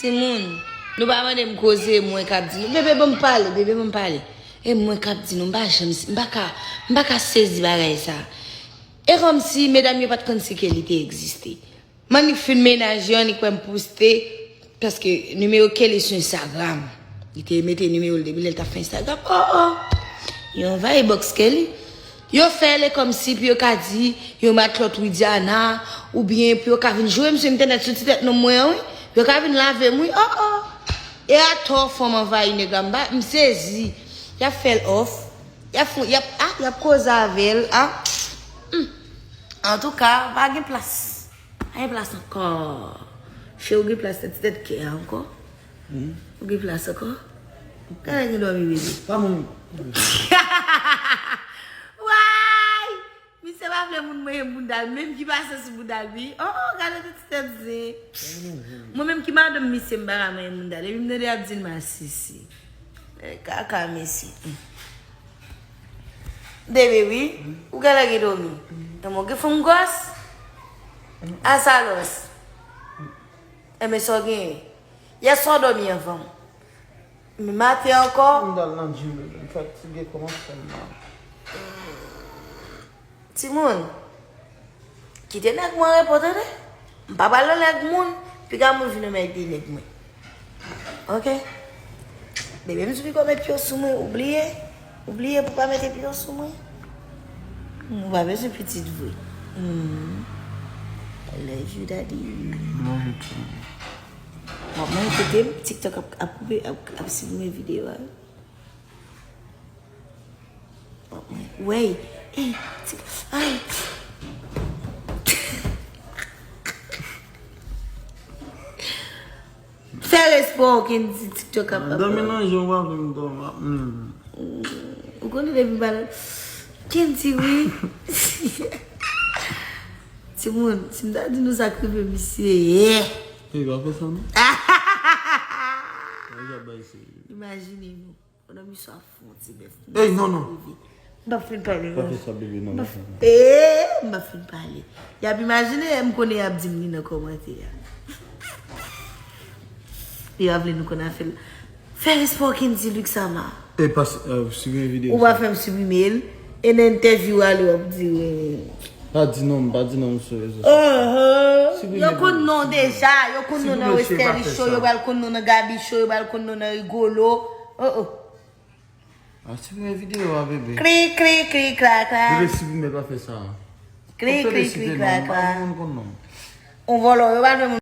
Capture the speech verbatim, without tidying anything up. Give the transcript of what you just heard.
Timoun, nou pa mande m koze, mwen k ap di nou. Bebe, ban m pale, bebe, ban m pale. E mwen k ap di nou, m pa janm, m pa ka, m pa ka sezi bagay sa. E kòmsi medam yo pa t konn si Kelly te egziste. M annik fin mennaj yo, annik wè m poste, paske nimewo Kelly sou Instagram. Li te mete nimewo l depi lè l t ap fè Instagram. Oh, oh! Yo anvayi box Kelly. Yo fè l e kòmsi pou yo ka di yo matlòt Widiana, oubyen pou yo ka vin joure m sou entènèt sou ti tèt nonm mwen an, wi. Pou yo ka vin lave m, wi. Oh, oh! E atò fanm anvayi nèg la, m pa, m sezi. Y ap fè l òf. Y ap fou, y ap, ah, y ap koze avè l, ah. Hmm. Antouka, pa gen plas. Pa gen plas ankò. Che, ou gen plas nan ti tèt kè a ankò? Ou gen plas ankò? Gade ki dòmi, bebe. Pa moun. Way! Misye pa vle moun mwen ye bounda l, menm ki pase sou bounda l, wi. Oh, oh, gade ti tèt zen. Mwen menm ki madanm misye, m pa ka manyen bounda l. Epi m tande y ap di l masisi. E kaka mesye. Bebe, wi. Ou genlè gen dòmi. Nan mwen gen fanm gwòs. Asalòs. Enben, sa w genyen? Yè swa w dòmi anvan m. Men maten ankò. M dal nan gym, bebe. M fatige kòman fè m mal. Timoun, kite nèg mwen repo, tande? M pa pral nan nèg moun, piga moun vin nan men de nèg mwen. Ok? Bebe, m sou piko met pye w sou mwen, ou bliye? Ou bliye pou pa mete pye w sou mwen? Hmm, ou pa bezwen pitit vre. Hmm. I love you, daddy. Love you too. Bon, mwen, koute m, TikTok ap, ap koupe, ap, ap siprime videyo a. Wey, ey, ti, ay. Fè respè w, Kendy, TikTok ap ap. Dòmi nan je w, w ap vin dòmi. Hmm. Ou konnen depi m pale. Kendy, wi. Timoun, si m ta di nou sa k rive misye, yeah. Ey, pa fè sa, non. Imajine nou. Pandan misye ap fè yon ti bèf. Ey, non, non. M p ap fin pale, non. Pa fè sa, bebe, non, pa fè sa. Ee, m p ap fin pale. Y ap imajine, m konnen y ap di m li nan kòmantè a. Yo ap vle nou konn afè l. Fè respè w, Kendy Luxama. E pa, euh, siprime videyo. Ou pa fè m siprime l. E nan entèvyou a, li w ap di, euh, Pa di non, pa di non sou rezo sosyo. Yo konn non deja, yo konn non nan Westerlie Show, yo pral konn non nan Gaby Show, yo pral konn non nan Rigolo. Oh, oh. A, siprime videyo a, bebe. Kri, kri, kri, kra, kra. Bebe, siprime, pa fè sa. Kri, kri, kri, kra, kra. On vòlò, yo pa jwenn